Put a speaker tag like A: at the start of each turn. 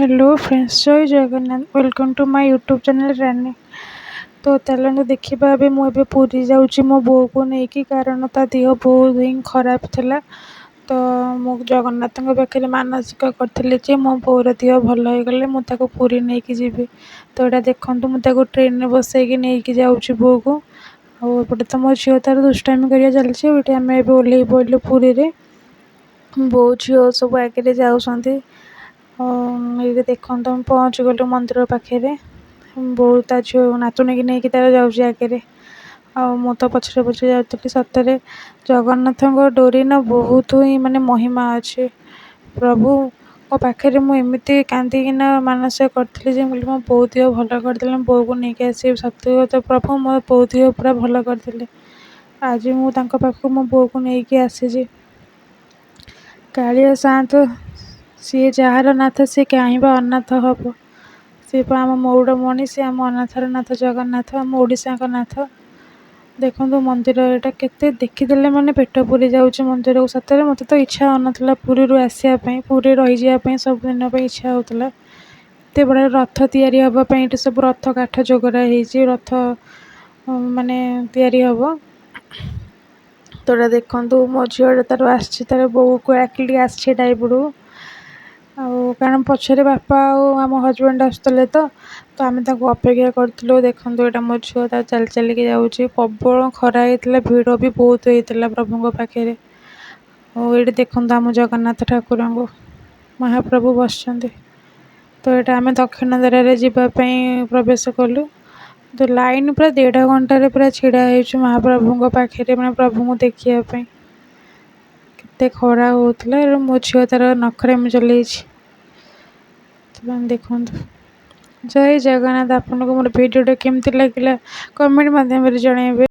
A: Hello friends, Jay Jagannath. Welcome to my YouTube channel ରାନୀ। ତ ଚାଲନ୍ତୁ ଦେଖିବା, ଏବେ ମୁଁ ଏବେ ପୁରୀ ଯାଉଛି ମୋ ବୋଉକୁ ନେଇକି, କାରଣ ତା ଦେହ ବହୁତ ହିଁ ଖରାପ ଥିଲା। ତ ମୁଁ ଜଗନ୍ନାଥଙ୍କ ପାଖରେ ମାନସିକ କରିଥିଲି ଯେ ମୋ ବୋଉର ଦେହ ଭଲ ହେଇଗଲେ ମୁଁ ତାକୁ ପୁରୀ ନେଇକି ଯିବି। ତ ଏଇଟା ଦେଖନ୍ତୁ, ମୁଁ ତାକୁ ଟ୍ରେନ୍ରେ ବସେଇକି ନେଇକି ଯାଉଛି ବୋଉକୁ। ଆଉ ଏପଟେ ତ ମୋ ଝିଅ ତାର ଦୁଷ୍ଟାମି କରିବା ଚାଲିଛି। ଏଠି ଆମେ ଏବେ ଓହ୍ଲେଇ ପଡ଼ିଲୁ ପୁରୀରେ। ବୋଉ ଝିଅ ସବୁ ଆଗରେ ଯାଉଛନ୍ତି। ଏଇଠି ଦେଖନ୍ତୁ, ଆମେ ପହଞ୍ଚିଗଲୁ ମନ୍ଦିର ପାଖରେ। ବୋଉ ତା ଝିଅ ନାତୁଣୀକି ନେଇକି ତାର ଯାଉଛି ଆଗରେ, ଆଉ ମୁଁ ତ ପଛରେ ପଛରେ ଯାଉଥିଲି। ସତରେ ଜଗନ୍ନାଥଙ୍କ ଡୋରି ନା ବହୁତ ହିଁ ମାନେ ମହିମା ଅଛି। ପ୍ରଭୁଙ୍କ ପାଖରେ ମୁଁ ଏମିତି କାନ୍ଦିକିନା ମାନସିକ କରିଥିଲି ଯେ ମୁଁ କହିଲି, ମୋ ବୋଉ ଦେହ ଭଲ କରିଦେଲେ ମୁଁ ବୋଉକୁ ନେଇକି ଆସିବି। ସତ କଥା, ପ୍ରଭୁ ମୋ ବୋଉ ଦେହ ପୁରା ଭଲ କରିଦେଲେ। ଆଜି ମୁଁ ତାଙ୍କ ପାଖକୁ ମୋ ବୋଉକୁ ନେଇକି ଆସିଛି। କାଳିଆ ସାଆନ୍ତ, ସିଏ ଯାହାର ନାଥ, ସିଏ କାହିଁ ବା ଅନାଥ ହବ? ସିଏ ପା ଆମ ମଉଡ଼ମଣି, ସିଏ ଆମ ଅନାଥର ନାଥ ଜଗନ୍ନାଥ, ଆମ ଓଡ଼ିଶାଙ୍କ ନାଥ। ଦେଖନ୍ତୁ ମନ୍ଦିର ଏଇଟା କେତେ, ଦେଖିଦେଲେ ମାନେ ପେଟ ପୁରି ଯାଉଛି ମନ୍ଦିରକୁ। ସତରେ ମୋତେ ତ ଇଚ୍ଛା ହେଉନଥିଲା ପୁରୀରୁ ଆସିବା ପାଇଁ, ପୁରୀରେ ରହିଯିବା ପାଇଁ ସବୁଦିନ ପାଇଁ ଇଚ୍ଛା ହେଉଥିଲା। ଏତେ ବଢ଼ିଆ ରଥ ତିଆରି ହେବା ପାଇଁ ଏଠି ସବୁ ରଥ କାଠ ଯୋଗାଡ଼ ହେଇଛି, ରଥ ମାନେ ତିଆରି ହେବ। ତ ଏଇଟା ଦେଖନ୍ତୁ, ମୋ ଝିଅଟା ତାର ଆସିଛି, ତାର ବୋଉକୁ ଡାକିଲି, ଆସିଛି ଏଇଟା ଏପଟକୁ। ଆଉ କାରଣ ପଛରେ ବାପା ଆଉ ଆମ ହଜବେଣ୍ଡ ଆସୁଥିଲେ, ତ ଆମେ ତାଙ୍କୁ ଅପେକ୍ଷା କରିଥିଲୁ। ଦେଖନ୍ତୁ, ଏଇଟା ମୋ ଝିଅ ତାର ଚାଲି ଚାଲିକି ଯାଉଛି। ପ୍ରବଳ ଖରା ହେଇଥିଲା, ଭିଡ଼ ବି ବହୁତ ହେଇଥିଲା ପ୍ରଭୁଙ୍କ ପାଖରେ। ଆଉ ଏଇଠି ଦେଖନ୍ତୁ, ଆମ ଜଗନ୍ନାଥ ଠାକୁରଙ୍କୁ ମହାପ୍ରଭୁ ବସିଛନ୍ତି। ତ ଏଇଟା ଆମେ ଦକ୍ଷିଣ ଦ୍ୱାରରେ ଯିବା ପାଇଁ ପ୍ରବେଶ କଲୁ। ତ ଲାଇନ୍ ପୁରା ଦେଢ଼ ଘଣ୍ଟାରେ ପୁରା ଛିଡ଼ା ହେଇଛୁ ମହାପ୍ରଭୁଙ୍କ ପାଖରେ, ମାନେ ପ୍ରଭୁଙ୍କୁ ଦେଖିବା ପାଇଁ। କେତେ ଖରା ହେଉଥିଲା। ମୋ ଝିଅ ତାର ନଖରାମି ଚଲେଇଛି। ଦେଖନ୍ତୁ। ଜୟ ଜଗନ୍ନାଥ। ଆପଣଙ୍କୁ ମୋର ଭିଡ଼ିଓଟା କେମିତି ଲାଗିଲା, କମେଣ୍ଟ ମାଧ୍ୟମରେ ଜଣାଇବେ।